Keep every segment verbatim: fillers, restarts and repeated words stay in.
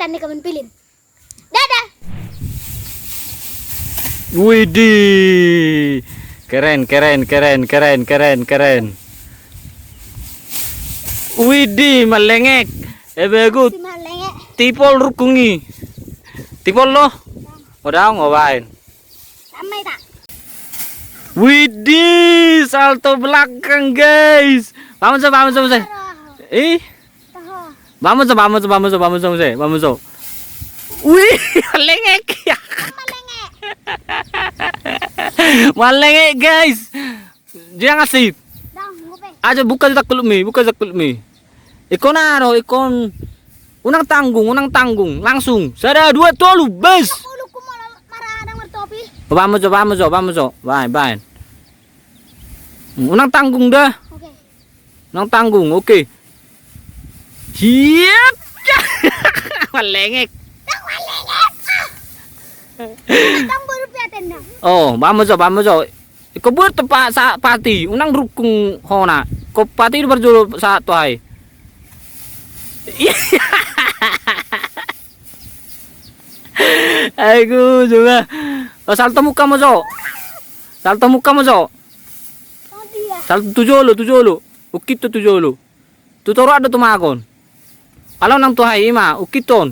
Ini kamen pilin. Dadah. Widih. Keren, keren, keren, keren, keren, keren. Widih, malengek. Ebe gu. Si malengek. Tipol rukung i. Tipol lo. Udah ngobain. Widih, salto belakang, guys. Bangun so, bangun so, bangun so. Ih. Bangun so, bangun so, bangun so, bangun so, bangun so. Wih, malengek. Malengek, guys. Dia ngasih. Aja buka jatahkulmi, buka jatahkulmi. Ikon aro, ikon. Unang tanggung, unang tanggung. Langsung. Sada, dua, tolu, bes. Bangun so, bangun so, bangun so. Baen, baen. Unang tanggung dah. Unang tanggung, oke. Hiat. Malengek. Oh, bangun so, bangun so. Iko buat tempat sa pati, unang rukung hona. Ko pati do parjolo sa tu ai. Aiku coba. Oh, salto muka mojo. Salto muka mojo. Salto tu jolo, tu jolo. Ukit tu jolo. Tu toru ado tu magon. Alo nang tu hai ima, ukit on.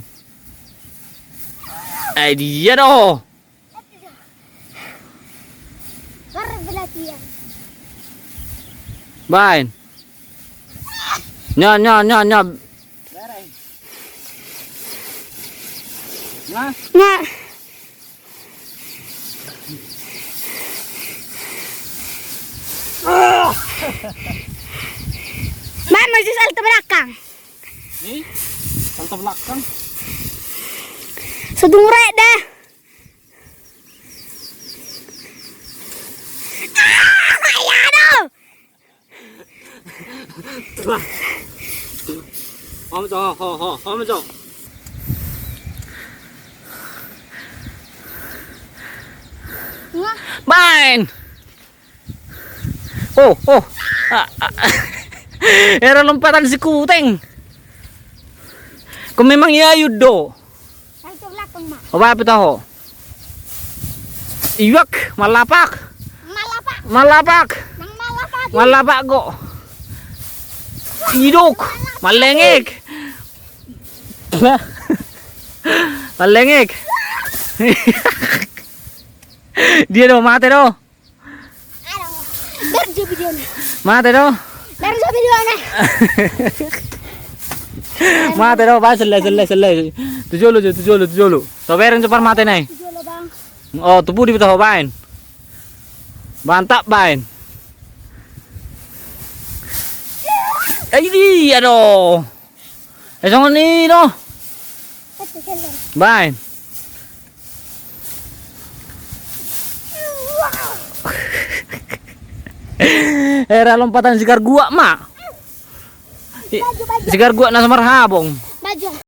Ai dia do. Baen. Nya, nya, nya, nya. Nga. Baen, masih salto belakang. Salto belakang. Sudung rek dah. Baen. Oh, oh. Era lompatan si Kuteng. Ko memang ia yudo. Oba pita ho. Iwak, malapak. Malapak. Malapak. Malapak go. Idok. Malengek. Malengek. Dia do, mate do. Mate do. Mate do, ba selle, selle, selle. Tu jolo, tu jolo, tu jolo. So bereng so parmate nai. Oh, tu pudi pita ho baen. Mantap baen. Ai dia do. Eh, songon i do. Baen. Era lompatan sigar guak ma. Sigar guak na so marhabong.